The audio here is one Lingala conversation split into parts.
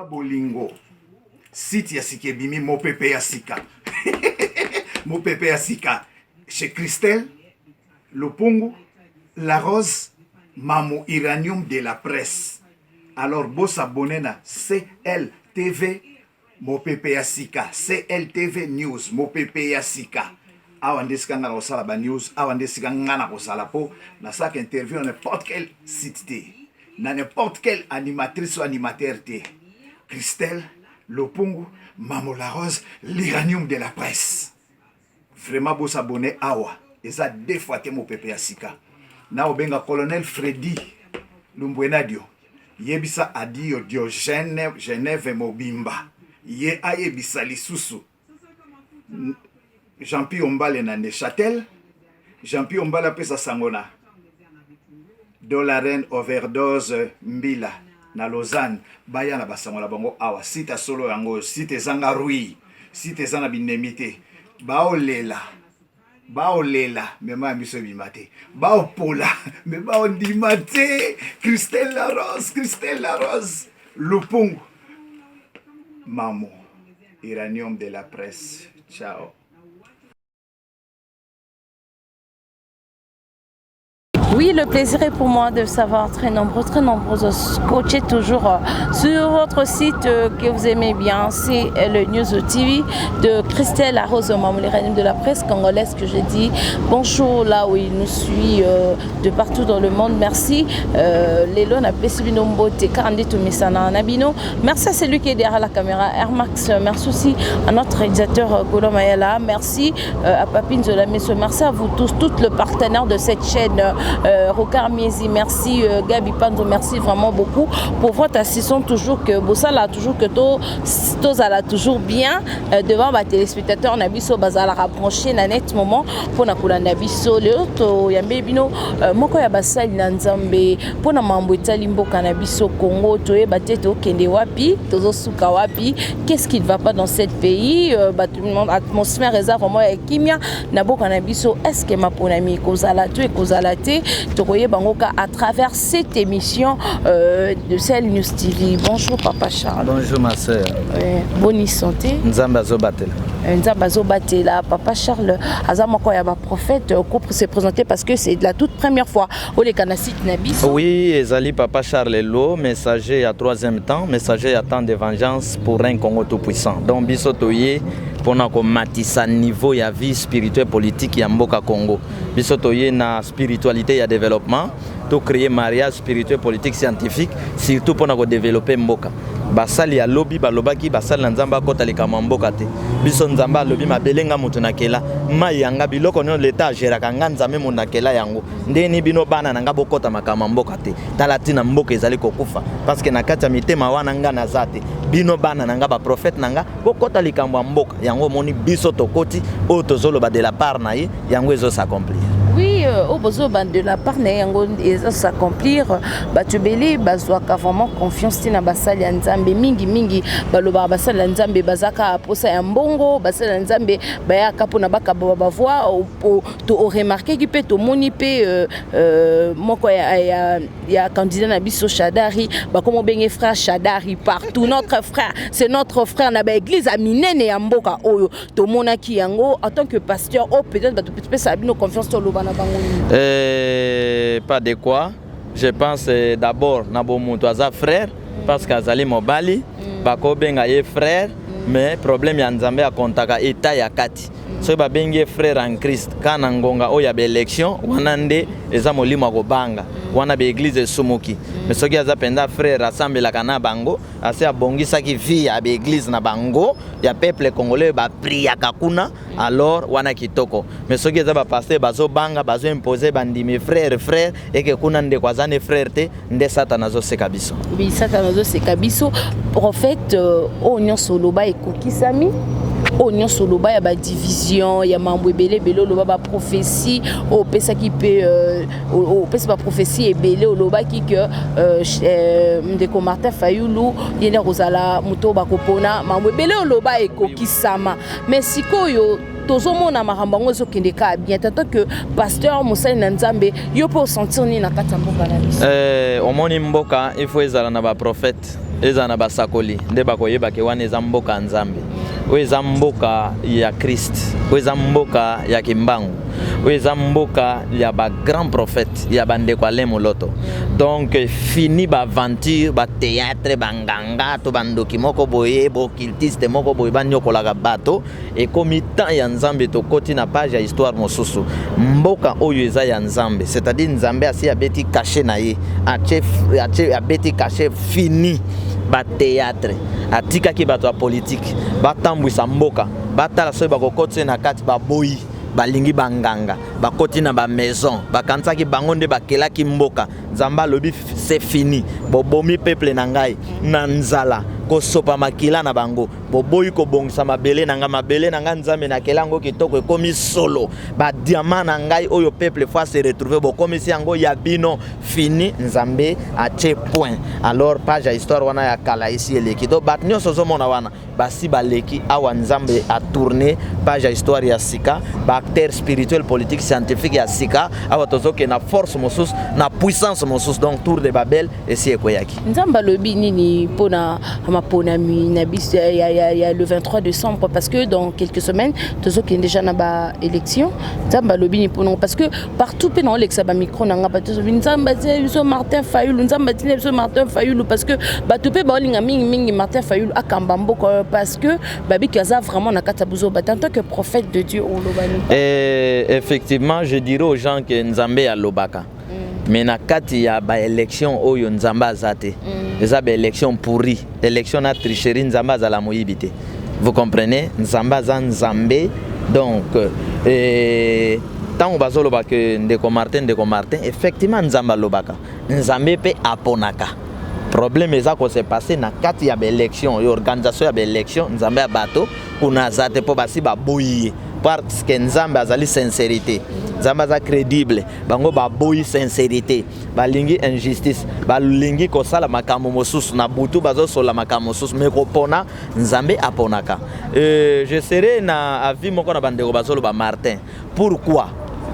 Bolingo site ya sika ebimi mopepe ya sika mopepe ya sika chez Christelle Lupungu la Rose Mamu Uranium de la presse alors bo s'abonner na CLTV mopepe ya sika CLTV News mopepe ya sika awa nde esika nga nakosala ba news awa nde esika nga nakozala mpo nasalaka interview na n'importe quel site te na n'importe quelle animatrice ou animateur te. Christelle Lopungu, Mamo la Rose, l'uranium de la presse. Vraiment bo s'abonner awa. Eza deux fois te mopepe ya sika. Na obenga colonel Freddy Lumbwenadio. Yebisa Adio Diogène Genève Mobimba. Ye ayebisa lisusu Jean-Pi Ombale na Neuchâtel. Jean-Pi Ombale apesa sango na Dolaren overdose Mbila na Lausanne baya na basango na bango awa site ya solo yango oyo site ezanga rouille site eza na binemi te baolela baolela me mai ya miso ebima te baopola me baondima te Christelle la Rose Christelle la Rose Lupungu Mamu Uranium de la presse ciao. Oui, le plaisir est pour moi de savoir très nombreux, très nombreux scotchés toujours sur votre site que vous aimez bien, c'est le News TV de Christelle Arose Mamoulirenim de la presse congolaise que je dis bonjour là où il nous suit de partout dans le monde. Merci. Lelo na pesi bino mbote kaka tomesana na bino. Merci à celui qui est derrière la caméra, Air Max. Merci aussi à notre réalisateur Golo Mayala. Merci à Papine Zola Messo. Merci à vous tous, tous les partenaires de cette chaîne. Rocard Miezi, merci Gabi Panzo, merci vraiment beaucoup pour votre assistance toujours que bosala toujours que to tozala toujours bien devant ba téléspectateurs na biso bazala rapproché na net moment pona kolanda biso lelo toyambi bino moko ya basali na Nzambe pona mambo etali mboka na biso Congo toyeba te tokende wapi tozosuka wapi qu'est-ce qui ne va pas dans cette pays atmosphère eza vraiment ya kimia na mboka na biso est-ce que maponami ekozala to ekozala te tokoyeba yango ka à travers cette émission de Cell News TV. Bonjour papa Charles. Bonjour ma sœur. Bonne santé. Nzambe azobatela. Nzambe azobatela papa Charles aza moko ya ba prophète ko se présenter parce que c'est la toute première fois oleka na site na biso. Oui, ezali papa Charles Elo, messager ya troisième temps, messager ya temps de vengeance pour un Congo tout puissant. Donc biso toye pona komatisa niveau ya vie spirituelle politique ya mboka Congo. Biso toye na spiritualité ya développement, to créer mariage spirituel politique scientifique surtout pona ko développer mboka. Basali ya lobi balobaki basali na Nzambe akota likambo ya mboka te. Biso Nzambe alobi mabele nga moto nakela, mai yanga biloko nyonso leta ageraka nga Nzambe moto nakela yango. Ndeni bino bana na nga bokota makambo ya mboka te. Tala tina mboka ezali kokufa parce que na kati ya mitema wana nga naza te. Bino bana na nga ba prophète na nga bokota likambo ya mboka yango omoni biso tokoti oyo tozoloba de la part na ye yango ezo s'accomplir. Oui, oyo bozoloba de la part na ye yango ezo s'accomplir. Bato ebele bazwaka vraiment confiance te na basali ya Nzambe mingi mingi balobaka basali ya Nzambe bazaka posa ya mbongo, basali ya Nzambe bayaka mpona bakaba ba voix to oremarkeki mpe tomoni mpe moko ya candidat na biso Shadari bakoma obenge frère Shadari partout notre frère c'est notre frère na ba église ya minene ya mboka oyo tomonaki yango en tant que pasteur oyo peut-être bato pesa bino confiance toloba na bango nini. Pas de quoi, je pense d'abord na bomoto aza frère parce que azali mobali bakobenga ye frère mais problème ya Nzambe akontaka état ya kati. Soki babengi ye frère en Christ kaka na ngonga oyo ya baélection wana nde eza molimo ya kobanga wana baeglise esumuki. Mais soki aza mpenza frère asambelaka na bango ase abongisaki vie ya baeglise na bango ya peuple congolais oyo bapriaka kuna alors wana kitoko. Mais soki eza bapasteur bazobanga bazoimpose bandimi frère frère eke kuna ndeko aza ne frère te nde Satana azoseka biso. Oui, Satana azoseka biso. Prophète oyo nyonso oloba ekokisami, oyo nyonso oloba ya badivision ya mambo ebele ebele oloba baprophétie oyo opesaki mpe opesi baprophétie ebele olobaki ke ndeko Martin Fayulu ye nde akozala moto oyo bakopona mambo ebele oloba ekokisama. Mais sikoyo tozomona makambo yango ezokende kaka bien tant que pasteur mosali na Nzambe yo mpe osentir nini na kati ya mboka na biso? Omoni mboka il faut ezala na baprophète. Ezala na basakoli nde bakoyeba ke wana eza mboka ya Nzambe, oyo eza mboka ya Christ, oyo eza mboka ya Kimbangu, oyo eza mboka ya bagrand prophète, ya bandeko Alain Moloto. Donc fini baaventure, bathéâtre, banganga to bandoki moko boye, booccultiste moko boye banyokolaka bato. Ekomi temps ya Nzambe, tokoti na page ya histoire mosusu. Mboka oyo eza ya Nzambe, c'est-à-dire Nzambe asi abeti cachet na ye, atie, abeti cachet. Fini bathéâtre. Atikaki bato ya politike batambwisa mboka, batala soki bakokoti na kati. Baboyi, balingi banganga, bakoti na bamaison, bakanisaki bango nde bakelaki mboka. Nzambe alobi: "C'est fini. Bobomi peuple na ngai na nzala, kosopa makila na bango. Boboyi kobongisa mabele na ngai. Mabele na ngai, Nzambe nakela yango kitoko, ekomi solo. Badiamant na ngai oyo peuple faut se retrouver, bokomisi yango ya bino. Fini." Nzambe atie point. Alors page ya histoire wana ya kala esi eleki. To bato nyonso ozomona wana basi baleki. Awa Nzambe atourne page ya histoire ya sika, baacteur spirituel, politique, scientifique ya sika. Awa tozokende na force mosusu, na puissance mosusu. Donc tour de Babel esi ekweyaki. Nzambe alobi nini mpona maponami na biso ya le 23 décembre? Parce que dans quelques semaines tozokende déjà na baélection. Nzambe alobi nini mpona? Parce que partout mpe naolekisa bamicro na nga, bato olobi: "Nzambe atina biso Martin Fayulu, Nzambe atina biso Martin Fayulu." Parce que bato mpe baolinga mingimingi Martin Fayulu akamba mboka, parce que babiki aza vraiment na kati ya buzoba. En tant que prophète de Dieu, oloba nini? Et effectivement, je dirais aux gens que Nzambe alobaka, mais na kati ya baélection oyo, Nzambe aza te. Eza baélection pourri, élection na tricherie. Nzambe azala moyibi te, vous comprenez? Nzambe aza Nzambe. Donc ntango bazoloba ke ndeko Martin, ndeko Martin, effectivement Nzambe alobaka, Nzambe mpe aponaka. Problème eza kose passer na kati ya baélection oyo, organisation ya baélection. Nzambe ya bato kuna aza te, mpo basi baboyi ye, parce que Nzambe azali sincérité, Nzambe aza crédible. Bango baboyi sincérité, balingi injustice, balingi kosala makambo mosusu na butu, bazosola makambo mosusu. Me kopona, Nzambe aponaka. Je serai na avis moko na bandeko bazoloba Martin. Pourquoi?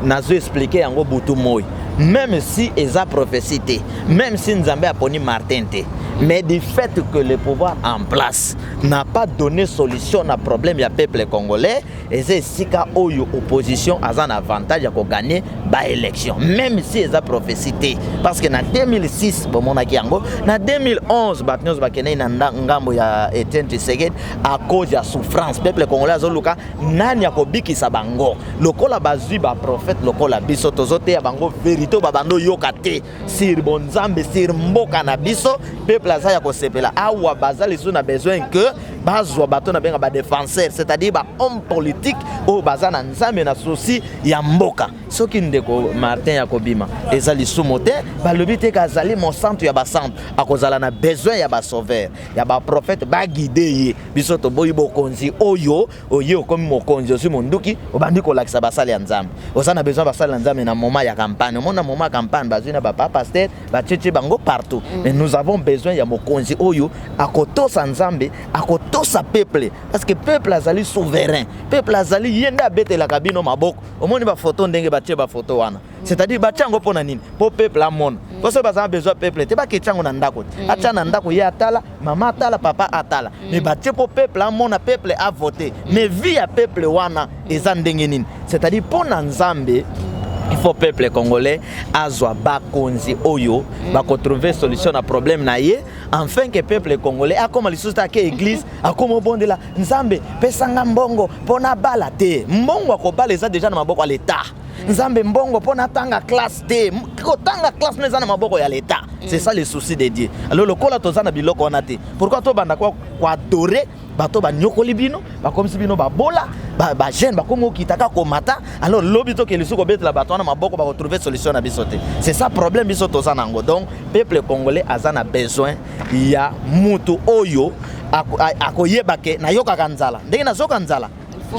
Nazo expliquer yango butu moi. Même si eza prophétie te, même si Nzambe aponi Martin te, mais du fait que le pouvoir en place n'a pas donné solution na problème ya peuple congolais, eza esika oyo opposition aza na avantage ya kogagner baélection, même si eza prophétie te. Parce que na 2006 bomonaki yango, na 2011 bato nyonso bakendaki na ngambo ya Etienne Tshisekedi à cause ya souffrance. Peuple congolais azoluka nani akobikisa bango. Lokola bazwi baprophète lokola biso, tozoteya bango vérité oyo babanda oyoka te sur bonzambe, sur mboka na biso. Peuple aza ya kosepela. Awa baza lisusu na besoin que bazwa bato na benga badéfenseur, c'est-à-dire bahomme politique oyo baza na Nzambe, na souci ya mboka. Soki ndeko Martin ya kobima, eza lisumu te. Balobi te ke azali mosantu ya basantu. Akozala na besoin ya basauveur, ya baprophète baguide ye. Biso toboyi bokonzi oyo oye okomi mokonzi, ozwi monduki, obandi kolakisa basali ya Nzambe. Oza na besoin basali ya Nzambe na moment ya campagne. Omona moment ya campagne, bazwi na bapa pasteur, batietie bango partout. Mais nous avons besoin ya mokonzi oyo akotosa Nzambe, akotosa peuple, parce que peuple azali souverain. Peuple azali ye nde abetelaka bino maboko. Omoni bafoto ndenge batie bafoto wana, c'est-à-dire batia yango mpo na nini? Mpo peuple amona. Mpo soki baza na besoin peuple te, baketia yango na ndako te. Atia na ndako ye atala, mama atala, papa atala. Mais batie mpo peuple amona, peuple avote. Mais vie ya peuple wana eza ndenge nini? C'est-à-dire mpo na Nzambe, il faut peuple congolais azwa bakonzi oyo bakotrouve solution na problème na ye, enfin que peuple congolais akóma lisusu te ake église, akóma obondela: "Nzambe, pesanga mbongo mpo na bala." Te, mbongo akobala eza déjà na maboko ya leta. "Nzambe, mbongo mpo natanga classe." Te, kotanga classe no eza na maboko ya leta. C'est ça le souci de Dieu. Alors lokola toza na biloko wana te, pourquoi tobanda koadorer bato banyokoli bino, bakomisi bino babola, bajeune bakomi okitaka komata? Alors lobi tokende lisusu kobetela bato wana maboko, bakotrouve solution na biso te. C'est ça problème biso toza nango. Donc peuple congolais aza na besoin ya mutu oyo akoyeba ke nayokaka nzala ndenge nazoyoka nzala,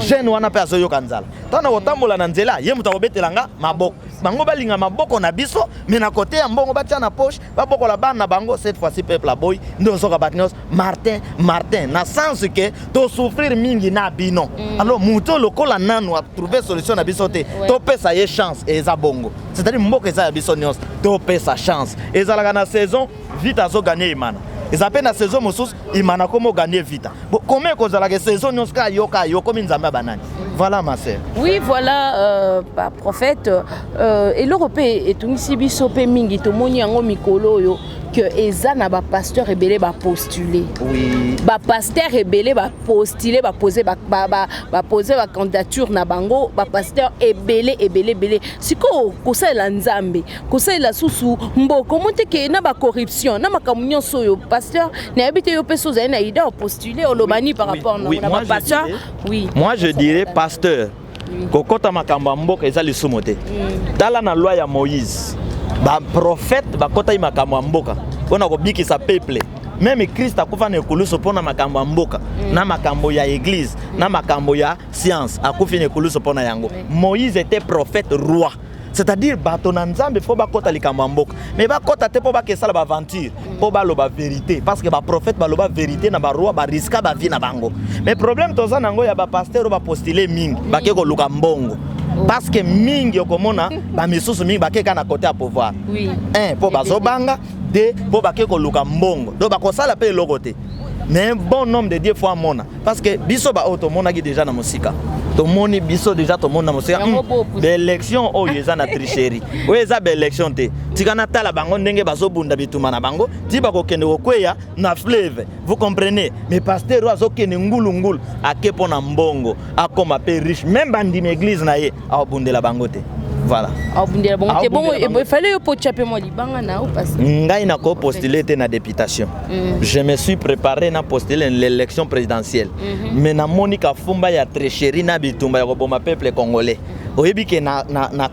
jeune wana mpe azoyoka nzala. Ntango kotambola na nzela, ye moto akobetela nga maboko. Bango balinga maboko na biso, me na kote ya mbongo batia na poche, babokola bana na bango. Cette fois-ci peuple aboyi nde ozoka bato nyonso Martin, Martin, na sens ke tosouffrir mingi na bino. Alors moto lokola nanu atrouve solution na biso te, topesa ye chance. Eza bongo, c'est-à-dire mboka eza ya biso nyonso, topesa chance. Ezalaka na saison vite azoganye imana. Eza mpe na saison mosusu Imana komi oganie Vita. Bon, comment ekozalaka saison nyonso kaka yo kaka yo komi nzambe ya banani? Voilà ma sœur. Oui, voilà ba prophète eloko mpe etungisi biso mpe mingi, tomoni yango mikolo oyo que eza na bapasteur ebele bapostule. Bapasteur ebele bapostule, bapose bapose bacandidature na bango, bapasteur ebele ebele ebele. Sikoyo kosalela Nzambe, kosalela susu mboka, omoni te ke na bacorruption na makambo nyonso oyo? Pasteur, nayebi te, yo mpe so ozali na idée opostule, oloba nini par rapport na bapasteur? Oui. Moi je dirais, pasteur, kokɔta makambo ya mboka eza lisumu te. Tala na loi ya Moïse, baprofete bakɔtaki makambo ya mboka mpona kobikisa peuple. Même Christ akufa na ekulusu mpona makambo ya mboka, na makambo ya église, na makambo ya science, akufi na ekulusu mpona yango. Moïse était prophète roi, c'est-à-dire bato na Nzambe fo bakɔta likambo ya mboka, mais bakɔta te mpo bakesala baaventure, mpo baloba vérité, parce que baprophète baloba vérité na baroi, bariska bavie na bango. Mais problème toza nango ya bapasteur oyo bapostule mingi, bake koluka mbongo, parce que mingi okomona bamisusu mingi bake kaka na côté ya pouvoir. Un, mpo bazobanga; deux, mpo bake koluka mbongo. Donc bakosala mpe eloko te. Mais un bon homme de Dieu fo amona, parce que biso baoyo tomonaki déjà na mosika, tomoni biso déjà, tomoni na mosika baélection oyo eza na tricherie, oyo eza baélection te. Tika natala bango ndenge bazobunda bitumba na bango ti bakokende kokweya na fleuve, vous comprenez? Mais pasteur oyo azokende ngulungulu, ake mpo na mbongo, akoma mpe riche, même bandimi église na ye aobundela bango te. Voilà. Abundela bango te. Bongo efale yo mpo tia mpe mwa libanga na yo, parce Ngai nakopostule te na députation. Je me suis préparé na postule l'élection présidentielle, mais namoni kafumba ya tricherie na bitumba ya koboma peuple congolais. Oyebi ke na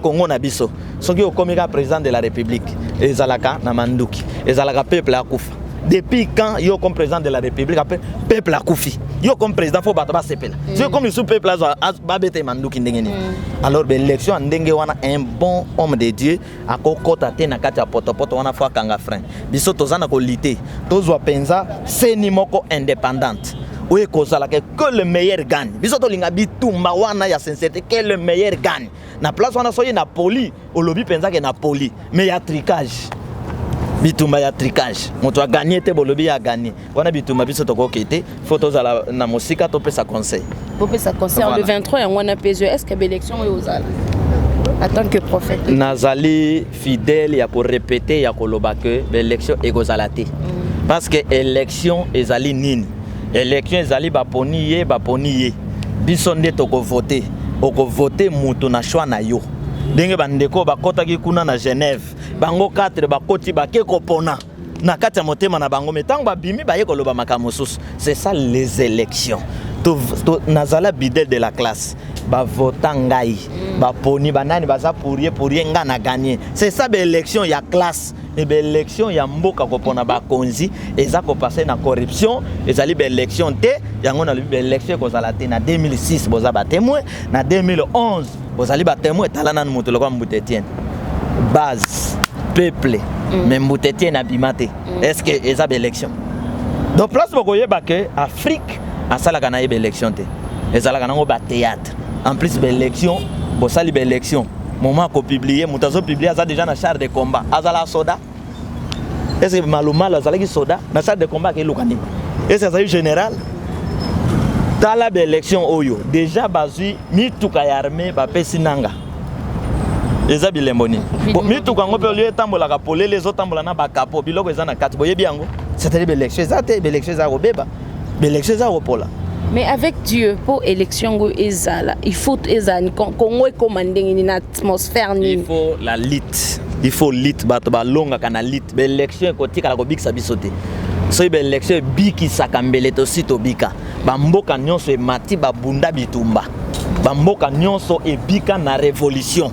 Congo na biso, soki okomi kaka président de la République, ezalaka na manduki, ezalaka peuple akufa. Depuis quand yo comme président de la République, après peuple akufi, yo comme président fo bato basepela? Soki comme lisusu peuple azwa babeta manduki, ndenge nini? Alors baélection ya ndenge wana, un bon homme de Dieu akokɔta te na kati ya potopoto wana, fo akanga frein. Biso toza na kolite tozwa mpenza CENI moko indépendante oyo ekozalaka que le meilleur gagne. Biso tolinga bitumba wana ya sincérité, que le meilleur gagne. Na place wana, soki na poli, olobi mpenza ke na poli, mais ya tricage, bitumba ya tricage, moto aganye te, bolobi ya aganye, wana bitumba biso tokoki te. Fo tozala na mosika, topesa conseil. Bopesa conseil. Voilà. Le 23 yango wana mpe, est ce que baélection oyo ozala en tant que prophète? Nazali fidèle ya korépéter, ya koloba ke baélection ekozala te, parce que élection ezali nini? Élection ezali baponi ye, baponi ye, biso nde tokovote. Okovote moto na choix na yo. Ndenge bandeko bakɔtaki kuna na Genève, bango 4 bakoti, bake kopona na kati ya motema na bango, me ntango babimi, baye koloba makambo mosusu. C'est ça les élections. Nazala bidèle de la classe, bavota ngai, baponi banani baza pour ye, pour ye nga na gagné. C'est ça baélection ya classe. Me baélection ya mboka, kopona bakonzi, eza kopase na corruption, ezali baélection te. Yango nalobi baélection ekozala te. Na 2006 boza batémoin, na 2011 bozali batémoin. Tala nanu moto lokola Mbuta Etienne, base peuple, mais Mbuta Etienne abima te. Est ce que eza baélection? Donc place bokoyeba ke Afrique asalaka na ye baélection te, ezalaka nango bathéâtre. En plus baélection, bosali baélection, moment akopublier, moto azopublier aza déjà na char de combat, azala soda. Est ce que Malumalu azalaki soda na char de combat? Akeluka nini? Est ce que azali général? Tala baélection oyo déjà bazwi mituka ya armée, bapesi nanga, eza bilembo nini? Bo, mituka yango mpe olie etambolaka polele, ezotambola na bakapo, biloko eza na kati, boyebi yango. C'est-à-dire baélection eza te, baélection eza kobeba, baélection eza kopola. Mais avec Dieu, mpo élection yango ezala, il faut ezala Congo ekóma ndenge nini, na atmosphère Il nini? Faut la lutte, il faut lutte. Bato balongaka na lutte. Baélection ekotikala kobikisa biso te. Soki baélection ebikisaka, mbele tosi tobika. Bamboka nyonso emati, babunda bitumba. Bamboka nyonso ebika na révolution,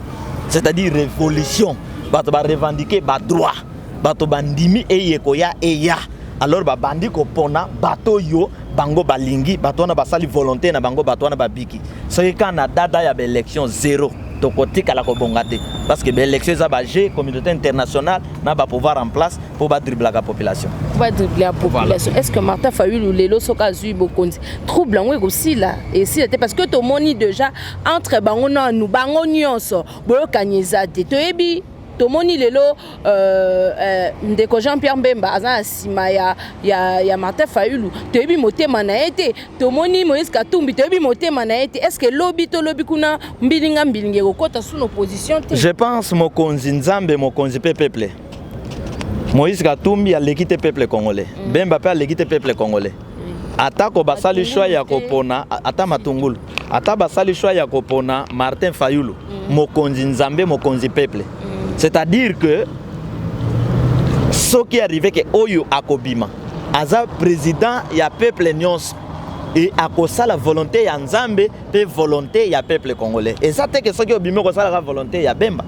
c'est-à-dire révolution, bato barevendiquer badroit, bato bandimi eye koya eya. Alors babandi kopona bato oyo bango balingi, bato wana basali volonté na bango, bato wana babiki. Soki kaka na dada ya baélection, zéro, tokotikala kobonga te, parce que baélection eza baje communauté internationale na bapouvoir en place mpo badriblaka population. Badrible ya population. Est ce que Martin Fayulu lelo, soki azwi bokonzi, trouble yango ekosila? Esila te, parce que tomoni déjà entre bango nanu, bango nyonso boyokani eza te. Toyebi. Tomoni lelo ndeko Jean-Pierre Bemba aza na nsima ya Martin Fayulu, toyebi motema na ye te. Tomoni Moïse Katumbi, toyebi motema na ye te. Est ce que lobi tolobi kuna mbilinga mbilinga ekokɔta sous opposition te? Je pense mokonzi Nzambe, mokonzi mpe peuple. Moïse Katumbi aleki te peuple congolais. Bemba mpe aleki te peuple congolais. Atako basali choix ya kopona ata Matungulu, ata basali choix ya kopona Martin Fayulu, mokonzi Nzambe, mokonzi peuple. C'est-à-dire que soki arrive ke oyo akobima aza président ya peuple nyonso e akosala volonté ya Nzambe mpe volonté ya peuple congolais. Eza te ke soki obimi okosalaka volonté ya Bemba.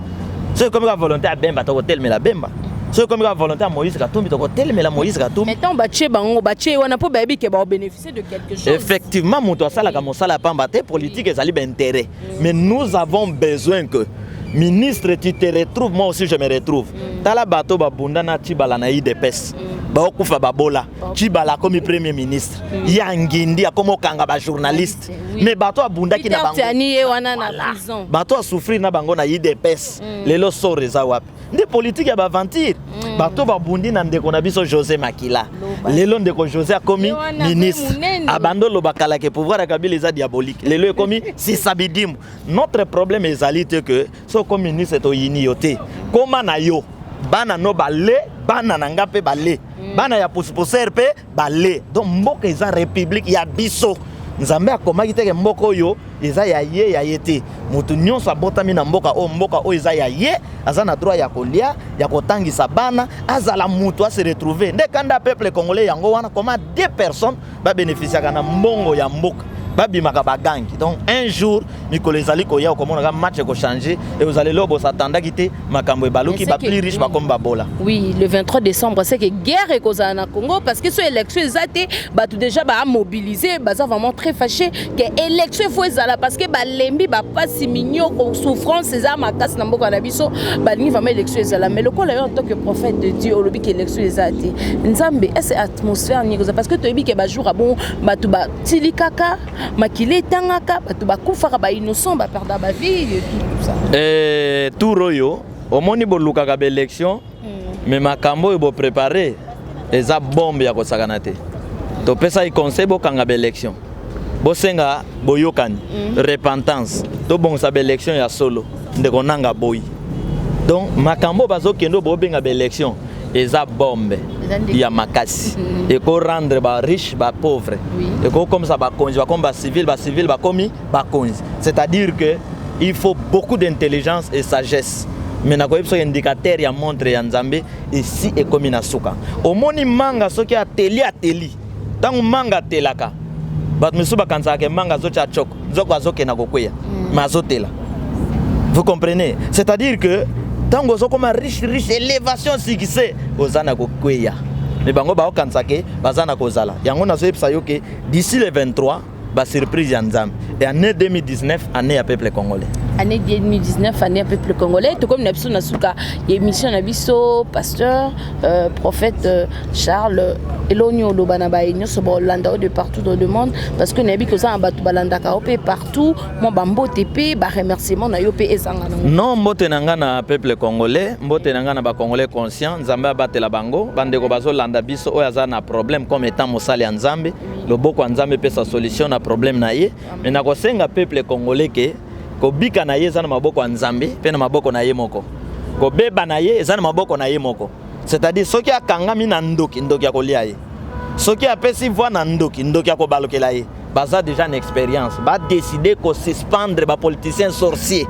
Soki ekomi kaka volonté ya Bemba, tokotelemela Bemba. Soki ekomi kaka volonté ya Moïse Katumbi, tokotelemela Moïse Katumbi. Mais ntango batie bango, batie wana mpo bayebi ke baobénéficie de quelque chose. Effectivement, moto asalaka mosala ya pamba te. Politique ezali baintérêt, mais nous avons besoin que ministre, tu te retrouves, moi aussi je me retrouve. Tala bato babunda na Tshibala na UDPS, baokufa babola. Tshibala akomi premier ministre ya ngindi, akomi okanga bajournaliste. Mais bato abundaki na bango ye wana na prison. Bato asouffrir na bango na UDPS, lelo sort eza wapi? Nde politike ya baaventure. Bato babundi na ndeko na biso José Makila, lelo ndeko José akomi ministre. Abandi oloba kala ke pouvoir ya Kabila eza diabolique, lelo ekomi sisabidimu. Notre problème ezali te ke so okomi ministre toyini yo te. Koma na yo, bana no bale, bana na nga mpe bale, bana ya pusupuser mpe bale. Donc mboka eza république ya biso. Nzambe akomaki teke mboka oyo eza ya ye, ya ye te. Moto nyonso abotami na mboka oyo, mboka oyo eza ya ye. Aza na droit ya kolia, ya kotangisa bana, azala moto ase retrouve. Nde kanda peuple congolais yango wana. Koma deux personnes babénéficiaka na mbongo ya mboka, babimaka bagangi. Donc un jour, mikolo ezali koya, okomonaka match ekochange. Ekozala eloko bosatandaki te. Makambo ebaluki, baplus riche bakomi babola. Oui, le 23 décembre, c'est que guerre ekozala na Congo, parce que so élection eza te, bato déjà bamobiliser, baza vraiment très fâché ke élection efo ezala, parce que balembi bapasi, minyoko, souffrance eza makasi na mboka na biso. Balingi vraiment élection ezala. Mais lokola yo en tant que prophète de Dieu olobi ke élection eza te, Nzambe ese atmosphère nini ekozala? Parce que toyebi ke bajour abon bato batili kaka makili etangaka, bato bakufaka, bainnocent baperdre bavie et tout ça. Tour oyo omoni bolukaka baélection, mais makambo oyo boprépare eza bombe ya kosakana te. Topesaki conseil: bokanga baélection, bosenga boyokani, repentance, tobongisa baélection ya solo. Ndeko nanga boyi. Donc makambo oyo bazokende oyo bobenga baélection eza bombe ya makasi. Ekorendre bariche bapauvre, ekokomisa bakonzi bakomi bacivile, bacivile bakomi bakonzi. C'est-à-dire que il faut beaucoup d'intelligence et sagesse. Mais nakoyebi soki indicateur ya montre ya Nzambe esi ekomi na suka. Omoni manga soki ateli, ateli. Ntango manga atelaka, bato misusu bakanisaka ke manga azotya coko, nzoko azokenda kokweya, mais azotela. Vous comprenez? C'est-à-dire que ntango ozokoma riche, riche, élévation, succès, oza na kokweya. Mais bango baokanisa ke baza na kozala yango. Nazoyebisa yo ke d'ici le 23, basurprise ya Nzambe. Et année 2019, année ya peuple congolais. Année 2019, année ya peuple congolais. Tokomi na biso na suka ya émission na biso. Pasteur prophète Charles, eloni oloba na baye nyonso bolanda oyo de partout dans le monde? Parce que nayebi koza na bato balandaka yo mpe partout. Mwa bambote mpe baremerciement na yo mpe ezanga nango. Non, mbote na nga na peuple congolais, mbote na nga na bacongolais conscient. Nzambe abatela bango. Bandeko bazolanda biso, oyo aza na problème, comme étant mosali ya Nzambe, loboko ya Nzambe epesa solution na problème na ye. Mais nakosenga peuple congolais ke kobika na ye eza na maboko ya Nzambe mpe na maboko na ye moko, kobeba na ye eza na maboko na ye moko. C'est-à-dire soki akangami na ndoki, ndoki akolia ye. Soki apesi voix na ndoki, ndoki akobalukela ye. Baza déjà na expérience, badécider kosuspendre bapoliticien sorcier,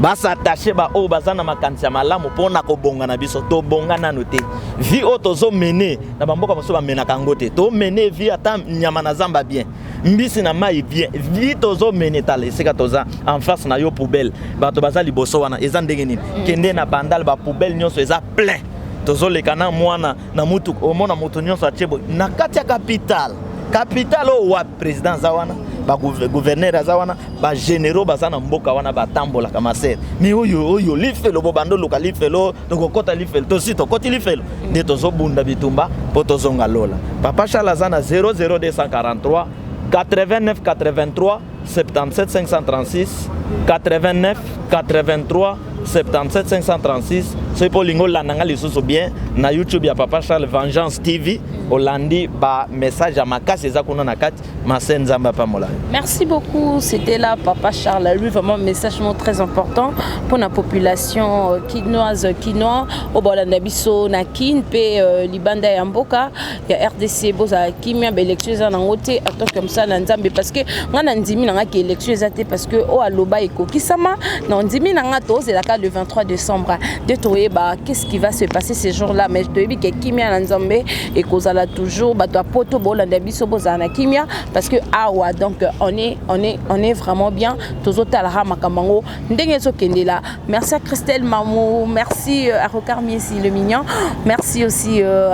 bas'attache baoyo baza na makanisi ya malamu mpona kobonga na biso. Tobonga nano te. Vie oyo tozomene na bamboka mosusu bamenaka yango te. Tomene vie ata nyama na zamba bien, mbisi na mai bien. Vie tozomene, tala esika toza, en face na yo poubelle, bato baza liboso wana, eza ndenge nini? Kende na Bandal, bapoubelle nyonso eza plein. Tozoleka na mwana na mutuka, omona moto nyonso atie boye na kati ya capitale. Capitale oyo wapi président aza wana, bagouverneur aza wana, bagénéraux baza na mboka wana, batambolaka masere. Mais oyo oyo lifelo, bobanda oluka lifelo, tokokɔta lifelo. Tosi tokɔti lifelo, nde tozobunda bitumba mpo tozonga lola. Papa Charles aza na 00243 89 83 77 536, 89 83. 77 536. Soki mpo olingi olanda nga lisusu bien na YouTube ya Papa Charles Vengeance TV, olandi bamessage ya makasi eza kuna na kati. Mase, Nzambe apambola yo. Merci beaucoup. C'était là Papa Charles. Lui, vraiment, message très important pour la population kinoise, kinois. Oyo bolanda biso na Kin, pe libanda ya mboka, ya RDC, boza kimia, ba élection eza nango te, attends comme ça na Nzambe, parce que nga na ndimi na nga ki élection eza te, parce que o aloba ekokisama na ndimi na nga. Tozelaka le 23 décembre de toyeba qu'est-ce qui va se passer ces jours-là, mais toyebi ke kimia na Nzambe ekozala toujours. Bato ya poto bolanda biso, bozala na kimia, parce que awa donc on est vraiment bien. Tozotalaka makambo yango ndenge ezokendela. Merci à Christelle Mamou, merci à Rocard Miesi le mignon, merci aussi.